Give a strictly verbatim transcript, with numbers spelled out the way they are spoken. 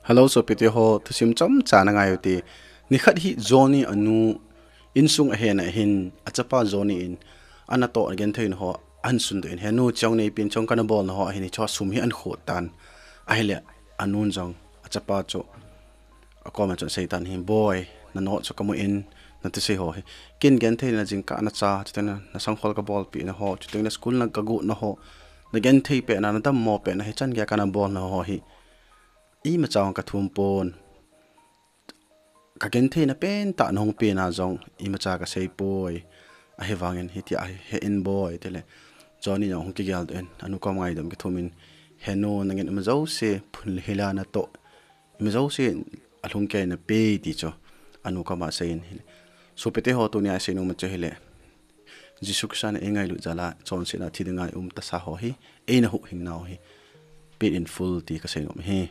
Hello, sopite ho, thusim chomcha na ngai ute. Nikhat hi Johnny anu insung ahen ahin, achapa Johnny in, anatoh agenthei na ho ahin sundoh in, he nu, chong neipen, chong kana bolna ho ahin, hiche sum hi ahin khot tan. Ahile, anun jong, achapa chu, akoma chun asei tan hi, boy, nanoh chu kamu in, nathusei ho hi. Ken genthei na jingkah nacha, chuteng na, nasangkhol kabolpi na ho, chuteng na school na kagot na ho, nagenthei pet na, nadammo pet na, hichan gei kana bolna ho hi. Imacha kathum pon. Kagenthei na pentah nahung pena jong, imacha kasei poi. Ahivangin hitia hi, he in boy, tile. Johnny jong hung kigel doh in, anu koma ngaidam kithum in, he nu, nangin ima jouse, phun le hila natoh, ima jouse, alhung kei nape ti chu, anu koma asei in, hile. Sopite ho, tunia isei nom chu hile. Jesu Christa in eingailut jal a, chonsetna thi dinga um tasa ho hi, eina huhhing nau hi, paid in full ti kasei nom hi.